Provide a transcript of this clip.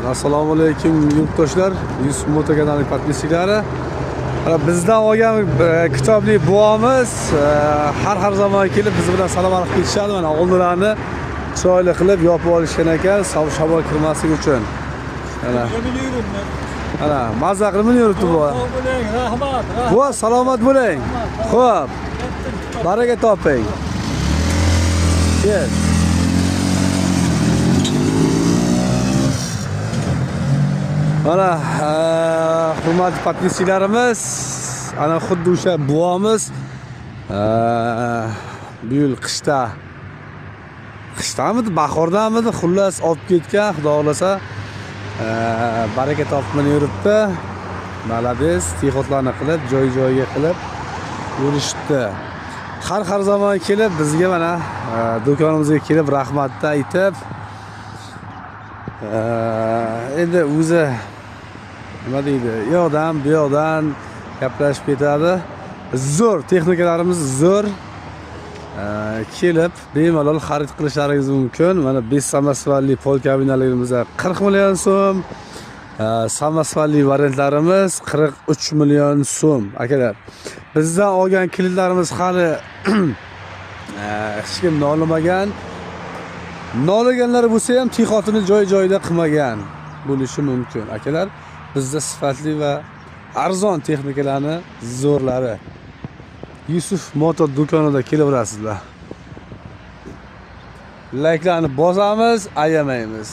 Assalomu alaykum yurtdoshlar, Yusuf Moto kanali подписчиклari. Mana bizdan olgan kitobli buvomiz har zamon kelib biz bilan salom alik ketishadi. Mana oldilarini chiroyli qilib yopib olishgan ekan, sovuq shamol kirmasligi uchun. Mana mana maza qilib yuribdi buva. Bo'ling, rahmat, rahmat. Buva, salomat bo'ling. Xo'p. Baraka toping. Kel. Mana hurmatli подписчиklarimiz, ana xuddi o'sha buvomiz bu yil qishda, qishdamidi, bahordamidi, xullas olib ketgan, xudo xohlasa baraka topib mana yuribdi. Молодец, texotlarni qilib, joy-joyiga qilib yurishibdi. Har zamon kelib bizga mana do'konimizga kelib rahmatni aytib, endi o'zi nima deydi, u yoqdan bu yoqdan gaplashib ketadi. Zo'r texnikalarimiz zo'r. Kelib bemalol xarid qilishlaringiz mumkin. Mana 5 samosvalli pol kabinalarimiz 40 million so'm, samosvalli variantlarimiz 43 million so'm. Akalar, bizdan olgan klientlarimiz hali hech kim nolimagan. Noliganlar bo'lsa ham texotini joy-joyida qilmagan bo'lishi mumkin. Akalar, bizda sifatli va arzon texnikalarni zo'rlari. Yusuf Moto do'konida kelaverasizlar. Layklarni bosamiz, ayamaymiz.